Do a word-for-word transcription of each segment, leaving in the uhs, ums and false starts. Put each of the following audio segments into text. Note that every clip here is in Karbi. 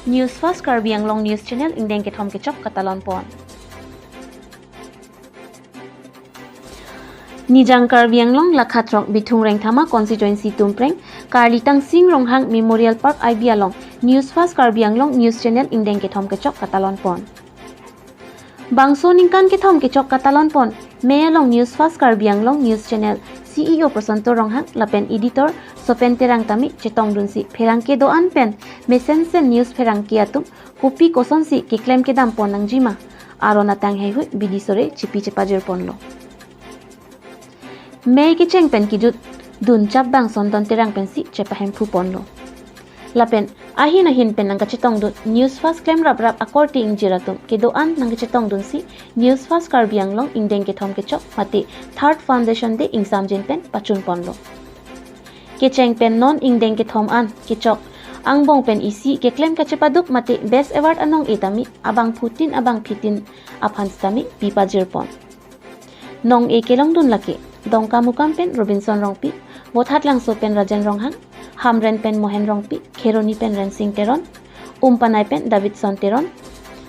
News Fast Karbi Anglong News Channel ingdeng kethom kechok katalon pon. Nijang Karbi Anglong lakha throk Bithung Rengthama constituency Tumpreng, Karli Tangsing Ronghang Memorial Park I B along News Fast Karbi Anglong News Channel ingdeng kethom kechok katalon pon. Bangso ningkan kethom kechok katalon pon, mei along News Fast Karbi Anglong News Channel C E O Prosanto Ronghang lapen editor Sopen Terang tame chetongdunsi pherangke do-an pen mesensen news pherangke atum kopi kosonsi keklem kedam pon nangjima aron atang heihui bidi sore chipi chepajir ponlo. Mei kecheng pen kejut dun chap bang Sondon Terang pensi chepahemphu ponlo. Lapen ahin ahin pen nangkachetongdun News Fast klem rap rap akorte ingjir atum kedo-an nangkachetongdunsi News Fast Karbi Anglong ingdeng kethom kechok mate Third Foundation Day ingsamjin pen pachun ponlo. Kecheng pen non ingdeng kethom an kechok angbong pen isi keklem kachepaduk mate Best Award anong-e tame abangphutin abangphitin aphan tame pipajir pon. Nong-e kelongdun lake Dongkamukam pen Robinson Rongpi, Vothatlangso pen Rajen Ronghang, Hamren pen Mohen Rongpi, Kheroni pen Rensing Teron, Umpanai pen Davidson Teron,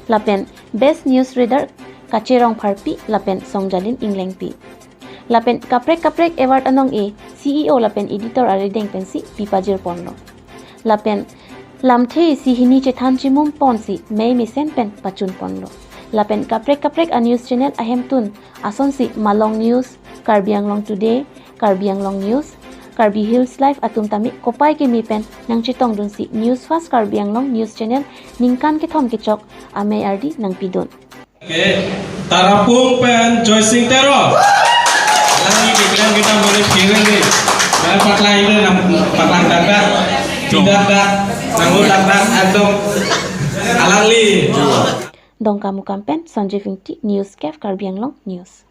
lapen Best News Reader Kache Rongpharpi lapen Songjalin Inglengpi. Lapen kaprek kaprek award anong-e C E O lapen editor arideng pensi pipajir ponlo. Lapen lamthe isi hini chethan chimum ponsi mei mesen pen pachun ponlo. Lapen kaprek kaprek a news channel ahemtun asonsi Malong News, Karbi Anglong Today, Karbi Anglong News, Karbi Hills Live atum tame kopai keme pen nangchetongdunsi News Fast Karbi Anglong News Channel ningkan kethom kechok amei ardi nangpidun. Ke Tarapung pen Joysing Teron. Alangli keklem kedam bole kiri ni. Nang paklang ini, nang paklang dakdak, pindak dak, nang dakdak, atum alangli. Dongkamukam pen Sanjeev Ingti, News Caf Karbi Anglong News.